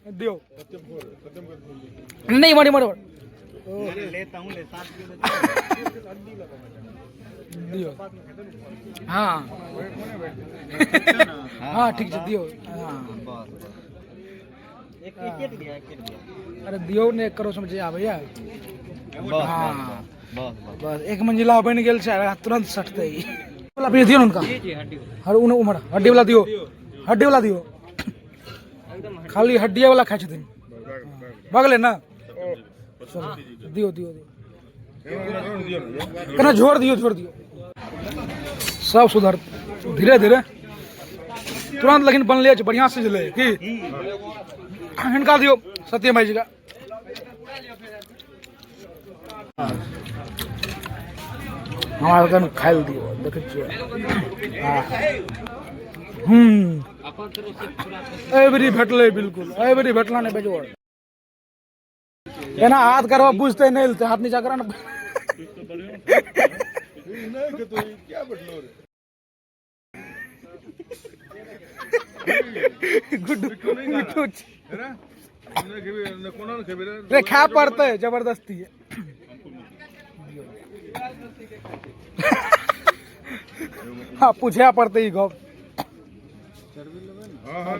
दियौ। नहीं, इमहर इमहर दियौ। हाँ हाँ, ठीक छै, दियौ। हाँ, अरे दियौ ने, एक करोड़ जे आबैया। हाँ, बस एक मंजिला बनि गेल छै, तुरंत सटतै। ई वाला भी दियौ ने हुनका। हर उम्हर हड्डी वाला दियौ, हड्डी वाला दियौ। खाली हड्डिये वाला खाइ छथिन। भऽ गेलै ने? चलू, दियौ दियौ दियौ, कना झोर दियौ, झोर दियौ। सब सुधर धीरे धीरे, तुरंत लेकिन बनले छै, बढ़िआँ सिझलै की। हिनका दियौ, सत्यम भाईजी का। हमरा कन खाइ लए दियौ। देखै छियै, एहि बेरी भेटलै, बिल्कुल एहि बेरी भेटला नहि बेजोड़। एना हाथ करबो बुझते नहि लेतै। हाथ नीचा करा ने। गुड्डू मिठू रे, खाय पड़तै जबरदस्ती। हाँ, पूछे पड़तै ई गप।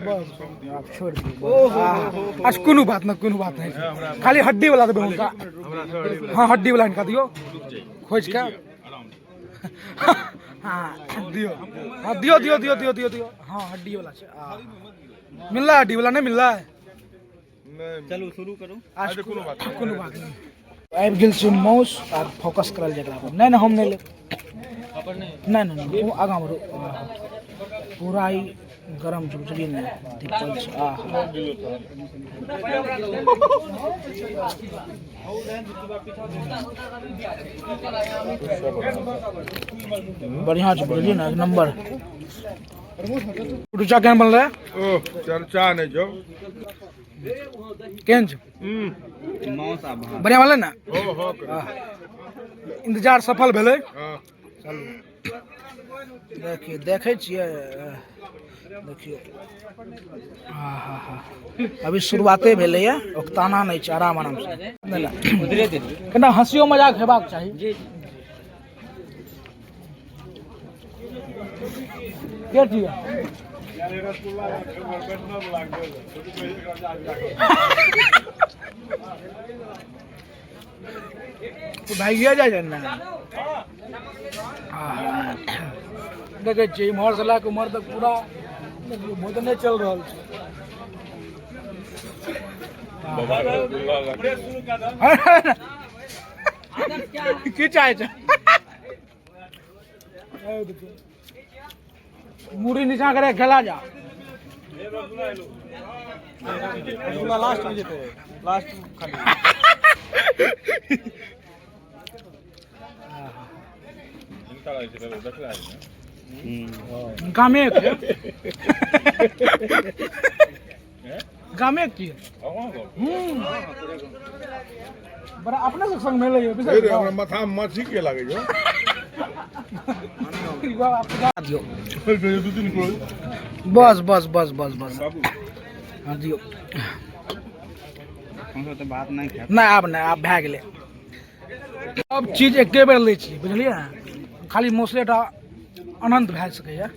बस, आब छोड़ि दियौ। अच्छा, कोनो बात नहि, कोनो बात नहि। खाली हड्डी वाला देबै हुनका। हाँ, हड्डी वाला हिनका दियौ खोजि कऽ। हाँ, दियो। हाँ, दियो दियो दियो दियो दियो दियो। हाँ, हड्डी वाला छै। मिल रहा है? हड्डी वाला नहीं मिल रहा है? चलू, शुरू करू। आज कोनो बात, कोनो बात नहीं। आबि गेल छै माउस, आब फोकस करल जाय एकरा पर। नहि नहि, हम नहि लेब। नहि नहि नहि, ओ आगाँ बढ़ू। पूरा ई गरम छै, बुझलियै ने? धिपल छै। आहा, बढ़िआँ छै, बुझलियै ने? एक नम्बर। रुचा केहन बनलै? ओ चर्चा नहि छौ। केहन छै? मांस आ भात। बढ़िआँ बनलै ने? हो हो। इंतजार सफल भेलै। हँ। चलू, देखियौ, देखै छियै, देखियौ। हा हा हा, अभी शुरुआते भेलैए, उकताना नहि छै। आराम आरामसँ। नहि नहि, कनिटा हँसियो मजाक हेबाक चाही। के छियै? भागिए जाइ छै ने। देखै छियै, इम्हरसँ लए कऽ उम्हर तक पूरा देखियौ, भोजने चलि रहल छै। की चाहै छै? मुड़ी नीचा करे खेला जा। लास्ट में जेतै, लास्ट खाली। गामे के, गामे की बड़ा अपने सब संग मिले। रे, हमरा माथा मे माछी के लागै छौ। दियौ। दू तीन किलो। बस बस बस बस बस। हाँ, दियौ। हमसब तऽ भात नहि खायब। नहि, आब नहि, आब भए गेलै। सब चीज एके बेर लै छी, बुझलियै? खाली मौसले टा अनंत भए सकैए।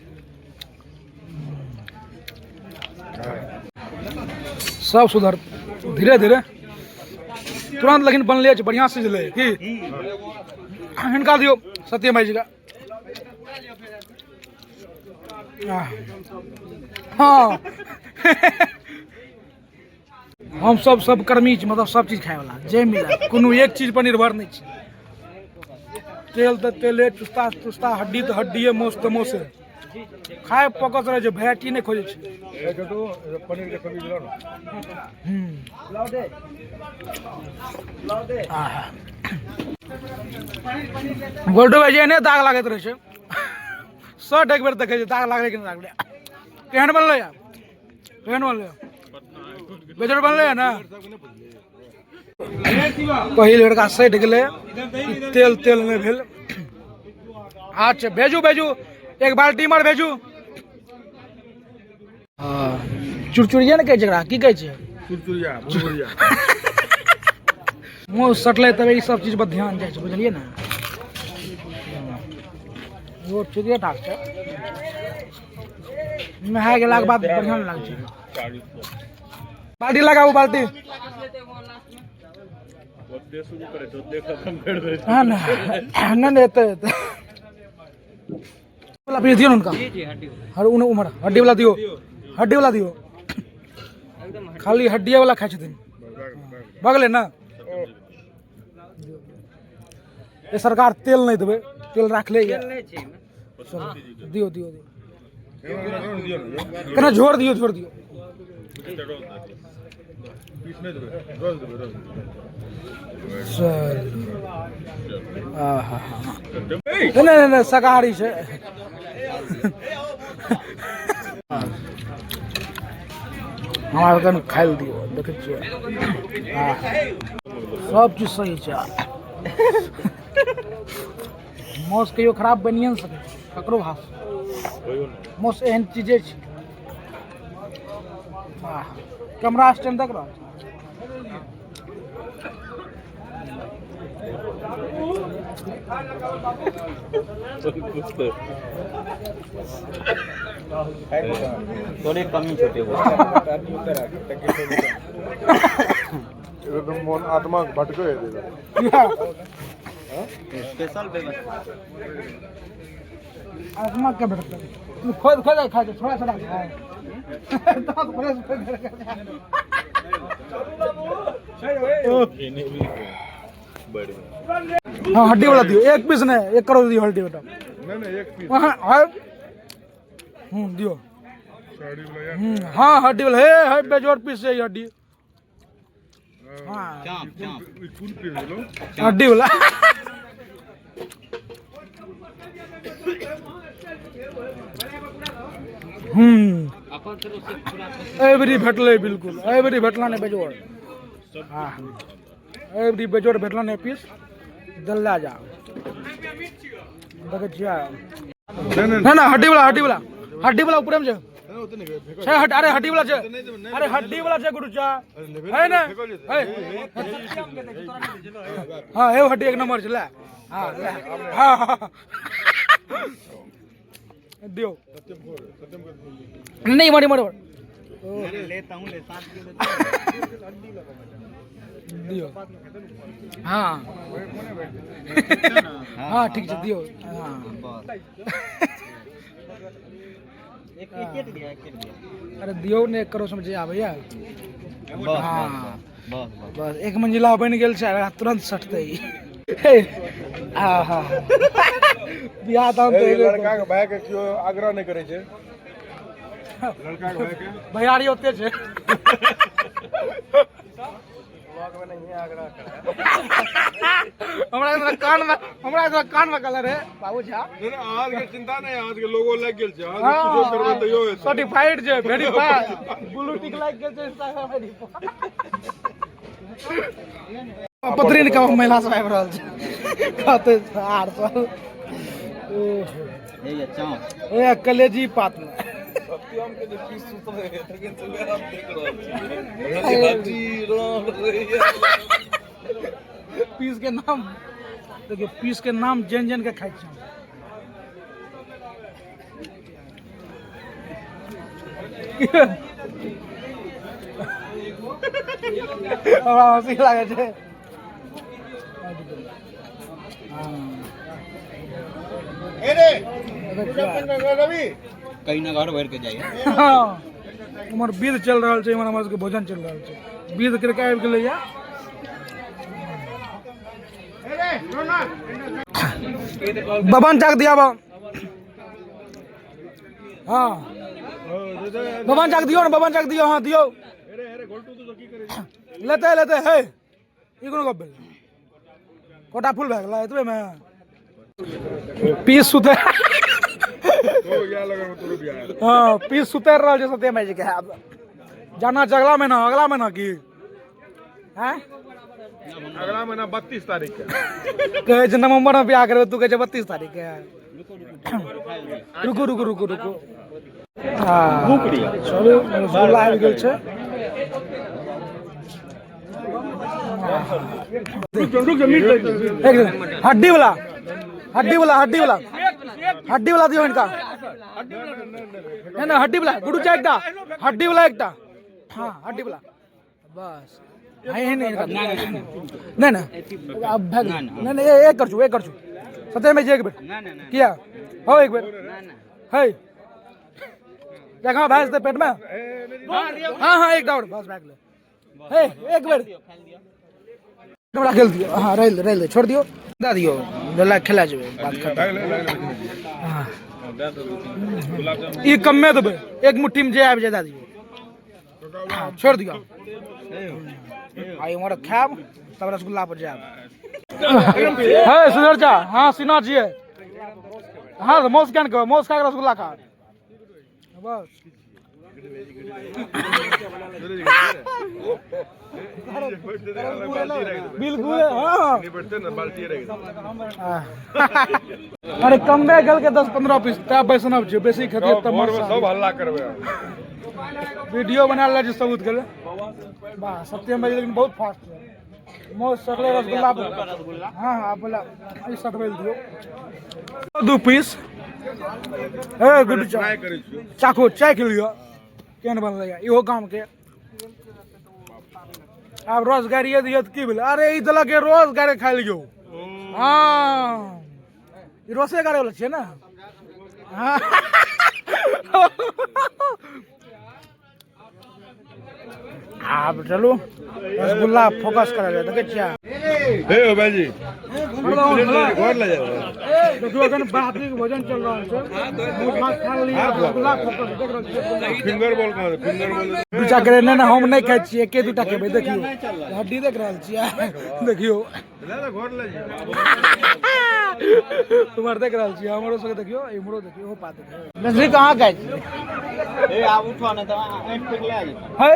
सब सुधर धीरे धीरे, तुरंत लेकिन बनले छै, बढ़िआँ सिझलै की। हिनका दियौ, सत्यम भाईजी का। हाँ, हम सब सब कर्मी छी, मतलब सब चीज खायवला, जे मिले, कोनो एक चीज पर निर्भर नहि छी। तेल तऽ तेले, चुस्ता चुस्ता, हड्डी तऽ हड्डिए, मांस तऽ मांसे। खाय फोकस रहै छै, भेराइटी नहि खोजै छै। पनीर के सब्जी दिलाओ ना। आहा। गोल्डो भाई एहने दाग लागैत रहै छै। शर्ट एक बेर देखै छै, दाग लागलै कि नहि लागलै। केहन बनलै? केहन बनलै? बेजोड़ बनलै ने? पहिल बेरका सटि गेलै, तेल तेल नहि भेल। अच्छा, भेजू भेजू, एक बाल्टी इमहर भेजू। हँ, चुरचुरिये ने कहै छै एकरा? की कहै छै? चुरचुरिया भुरभुरिया। मुँह सटलै तब ई सब चीज पर ध्यान जाइ छै, बुझलियै ने? इहो ठीके ठाक छै। नहा गेलाके बाद बढ़िआँ लागै छै। बाल्टी लगाबू, बाल्टी। हाँ ना, नहीं नहीं, एते एते वाला पीस दियो ना उनका। हर उन उम्र हड्डी वाला दियो, हड्डी वाला दियो। खाली हड्डिये वाला खाइ छथिन। भऽ गेलै ने? ए सरकार, तेल नहि देबै, तेल राखले यऽ। चलू, दियौ दियौ दियौ, कना झोर दियौ, झोर दियौ। पीस नहि देबै, रस देबै, रस देबै। चल, आहा। नहि नहि नहि, शाकाहारी छै। हमरा कन खाइ लए दियौ। देखै छियै, आहा, सब चीज सही छै। मासु कहियो खराब बनिए नहि सकै छै ककरो हाथ। मासु एहन चीजे छै। आहा, कैमरा स्टैंड तक रहल छै। थोड़े कमी छोटे। एकदम मोन आत्मा भटकै है। स्पेशल व्यवस्था। आत्मा के भेटतै? तू खोद खोद के खा, थोड़ा थोड़ा खाए तो फ्रेश। हाँ, हड्डी वाला दियो, एक पीस नहीं, एक करोड़ दियो हड्डी वाला। नहीं नहीं, एक पीस। हाँ हाँ, दियो। साड़ी वाला यार। हाँ, हड्डी वाला हे हे, बेजोड़ पीस है ये हड्डी। हाँ। चाप चाप। ई कोन पीस भेलो? हड्डी वाला। एवरी भेटलै, बिल्कुल एवरी भेटला नहि बेजोड़। हाँ, एवरी बेजोड़ भेटला नहि पीस। दल्ला जा, देखै छियै। नहीं नहीं। ना ना, हड्डी वाला, हड्डी वाला, हड्डी वाला ऊपरे में छै। नहीं, ओते नहीं फेंको। छै हट, अरे हड्डी वाला छै। नहीं देबै, नहीं। अरे हड्डी वाला छै गुरु चा। अरे लेबे। है ने? फेंको जेतै। है। हाँ, हे हड्डी एक नंबर छै, ले। हाँ ले, हाँ हाँ, दियो। सत्यम खोर सत्यम कर। नहीं, मरे मरे। लेता हूँ, ले 7 किलो। दियो। हाँ हाँ, ठीक छै, दियो। हाँ। बस एक एक दिया, एक दिया। अरे दियौ ने, एक करोड़ समझ आबैया। बस। हाँ। बस बस। बस, एक मंजिला बनि गेल छै आ तुरंत सटतै ई। हे, आहा, बियाह दान तऽ हेबे। लड़का के भाई के केओ आग्रह नहि करै छै, लड़का के भाई के। भैयारी ओते छै। हमरा एकरा कान में कलर है बाबू झा। नहीं नहीं, आज के चिंता नहीं, आज के लोगो लागि गेल छै, आज के कुछो करबै तैयो हेतै। सर्टिफाइड छै, वेरीफाइड, ब्लू टिक लागि गेल छै इंस्टाग्राम आईडी पर। पत्रीन के महिला सब आबि रहल छै, कहते आर सब। ओहो। ये चाप। ए कलेजी पात में। सत्यम के जे पीस सुतले तखन से वएह हम देख रहल छी, हड्डी रह। पीस के नाम देखियौ, पीस के नाम जैन जैन के खाइ छियै। हमरा हँसी लागै छै। हाँ। रवि। कहीं ना घर भर के जाइए। हाँ, उम्हर विध चलि रहल छै, इम्हर हमर सबके भोजन चलि रहल छै। विध करके आबि गेलैया। बबन चाक दिया। हाँ, बबन चाक दियौ ने, बबन चाक दियौ। हाँ, दियौ। लेते लेते हे, ई कोनो गप भेलै? कोटा फुल भए गेलै एतबेमे। पीस सुते। तो या लगन तोरो बियाह। हाँ, पीस सुतरि रहल छै सत्य भाई जी के। आब जाना छै अगला महीना, अगला महीना की हैं? अगला महीना 32 तारीख के। कहै छै नवंबर में बियाह करबै, तू कहै छै 32 तारीख के। रुकू रुकू रुकू रुकू। हाँ, चलू, रसगुल्ला आबि गेल छै। एक सेकंड, हड्डी वाला, हड्डी वाला, हड्डी वाला, हड्डी वाला दियो इनका। नहीं नहीं, हड्डी वाला गुडू चाय एकटा, हड्डी वाला एकटा। हाँ, हड्डी वाला बस। नहीं नहीं नहीं नहीं, अब भाग। नहीं नहीं, एक कर छु, एक कर छु। सत्य में एक बेर किया हो, एक बेर है जगह भैंस दे पेट में। हाँ हाँ, एक और बस भाग ले। हे, एक बेर हमरा खेल दियो। हाँ, रह दे, रह दे, छोड़ दियो, दे दियो, जोला खेला जेबै, बात खत्म। हाँ, ई कमे देबै, एक मुट्ठी में जे आबि जाए दए दियो। हाँ, छोड़ दियो। आ इम्हर खायब तब रसगुल्ला पर जायब। हे सुधर चा। हाँ, सीना छियै। हाँ, तऽ मौस केहन कहबै? मौस खा कऽ रसगुल्ला खा बस। बिल्कुल, हाँ। अरे कमबे गल के 10-15 पीस तब वैष्णव छै, बेसी खेतिए तब सब हल्ला करबै। वीडियो बना ले छै सबूत के। वाह सत्यम भाई, लेकिन बहुत फास्ट है। मौस सकले रसगुल्ला। हाँ हाँ, बोला ई सटबै दियौ 2 पीस। ए गुड, चाखो, चाख लिअ केहन बनलै। इहो गाम के आब रस गाड़िए दियौ तऽ की भेलै? अरे ई देलक रस गाड़े खाइ लियौ। हाँ, ई रसे गाड़े वाला छियै ने। हाँ, आब चलू रसगुल्ला फोकस करल जाय। देखै छियै। हे भाईजी, घर ले जाओ। देखियौ, एखन बाती के भोजन चल रहल छै। मुँह भात खा लेलियै, रसगुल्ला फोकस देख रहल छियै। फिंगर बॉल कहाँ? Finger ball. दू टा करे। नहि नहि, हम नहि खाइ छियै, एके दूटा खेबै। देखियौ, हड्डी देख रहल छियै, देखियौ। ले ले, घर ले जाओ। तुम्हार देख रहल छियै, हमरो सबके देखियौ, इम्हरो देखियौ, ओहो पात देखियौ। नजरी कहाँ खाइ छियै? ए आब उठो ने तऽ आँखि फेक ले जेतै। है,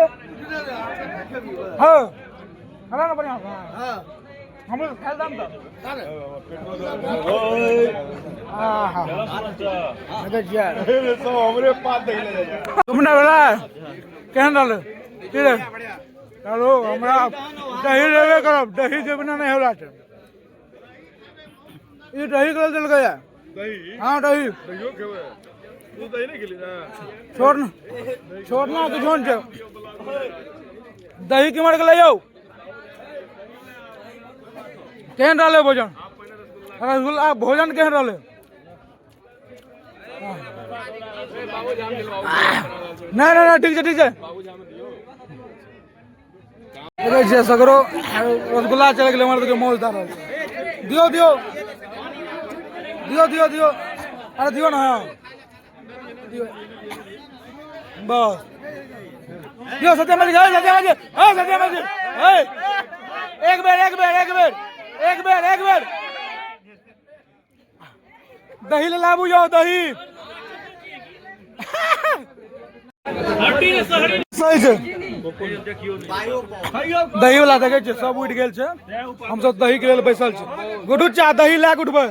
हाँ, खाना ना बढ़िया। हाँ, हमरो खाइ दाम तऽ। आहा, देखै छियै। सब हमरे पात देख ले जाओ। तुमने भेलै केहन रहलै? की रे, चलू, हमरा दही लेबे करब। दही के बिना नहि होला छै। ई दही के लेल देलकै। दही? हाँ, दही। दहियो खेबै? तू दही नहीं खेली ना? छोड़ न, छोड़ना किछो नहि छै। दही केम्हर गेलै यौ? केहन रहलै भोजन? रसगुल्ला भोजन केहन रहलै? नहि नहि नहि, ठीक छै, ठीक छै। देखै छियै, सगरो रसगुल्ला चलि गेलै। हमर देखियौ मौज दऽ रहल छै। दियौ दियौ दियौ दियौ दियौ। अरे दियौ ने। हाँ, दियौ बस, दियौ। सत्यम जी, सत्यम जी, हे सत्यम जी, हे, एक बेर, एक बेर, एक बेर, एक बेर, एक बेर दही ले लाबू जाओ दही। सही छै। दही वाला देखै छियै, सब उठि गेल छै। हमसब दही के लेल बैसल छी। गुड्डू चा, दही लए कऽ उठबै।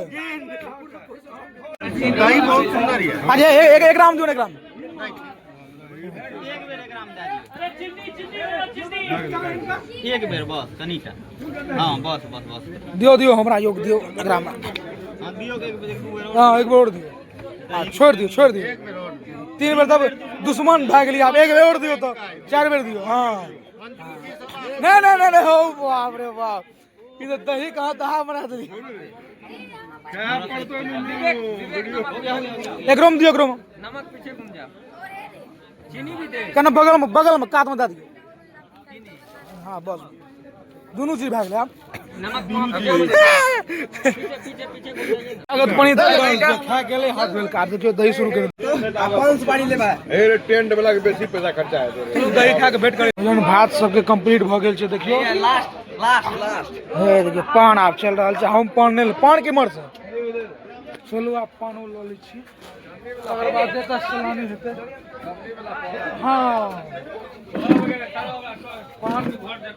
दही बहुत सुंदर है। अच्छा, एक एक ग्राम दियौ ने, एक ग्राम। एक बेर एक ग्राम दए दियौ, एक बेर बस, कनीटा। हाँ, बस बस बस। दियौ दियौ, हमरा योग दियौ एक ग्राम। हाँ, दियौ, एक बेर, दू बेर। हाँ, एक बेर और दियौ। आ छोड़ि दियौ, छोड़ि दियौ। 3 बेर तब दुश्मन भए गेलियै। आब एक बेर और दियौ तऽ 4 बेर दियौ। हाँ, नहि नहि नहि नहि, हौ बाप रे बाप, ई तऽ दही कहाँ दहा बना देली। एकरोमे दियौ, एकरोमे। नमक पीछे घूम जा, चीनी भी दे। कने बगलमे, बगलमे कातमे दए दियौ। हाँ, बस दुनू चीज भए गेलै। आब नमक पीछे पीछे पीछे घूम जाइए। अगर पानी खा गेलै, हाथ धोल के। आब देखियौ, दही शुरू करू। हे, टेंट वाला के बेसी पैसा खर्चा हेतै। चलू, दही खा के भेंट करी। भोजन भात सबके कंप्लीट भऽ गेल छै। देखियौ। Last last last. हे देखियौ, पान आब चलि रहल छै। हम पान नहि, पान केम्हर से? चलू, आब पानो लऽ लै छी, तकर बाद एतऽ सलानी हेतै। हाँ, पान,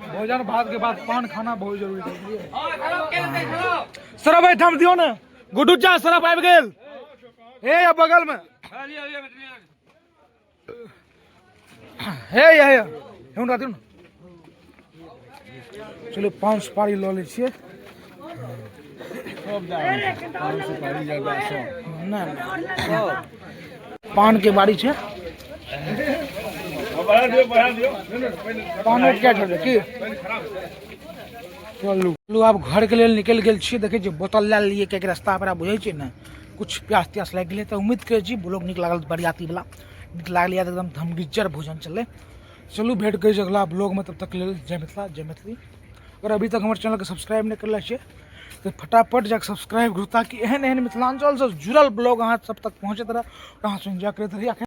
भोजन भात के बाद पान खाना बहुत जरूरी छै, बुझलियै? सरफ एहिठाम दियौ ने। गुड्डू चा, सरफ आबि गेल। हे, या बगल में। हे, या हे, हुनका दियौ ने। चलू पान सुपारी लऽ लै छियै। पान सुपारी जर्दा सब। नहि, पान के बारी छै। पानो क्या छोड़बै की? चलू चलू, आब घरके लेल निकलि गेल छियै। देखै छियै, बोतल लए लेलियै, कियाकि रास्ता पर बुझै छियै ने, किछु प्यास त्यास लागि गेलै। तऽ उम्मीद करै छी ब्लॉग नीक लागल, बरियातीवला नीक लागल या एकदम धमगिज्जर भोजन चललै। चलू, भेट करै छी अगला ब्लॉगमे, तब तक लेल जय मिथिला, जय मैथिली। अगर अभी तक हमर चैनलके सब्सक्राइब नहि करले छियै तऽ फटाफट जाके सब्सक्राइब करू, ताकि एहन एहन मिथिलाञ्चलसँ जुड़ल ब्लॉग अहाँ सब तक पहुँचैत रहए, अहाँ सब एन्जॉय करैत रही।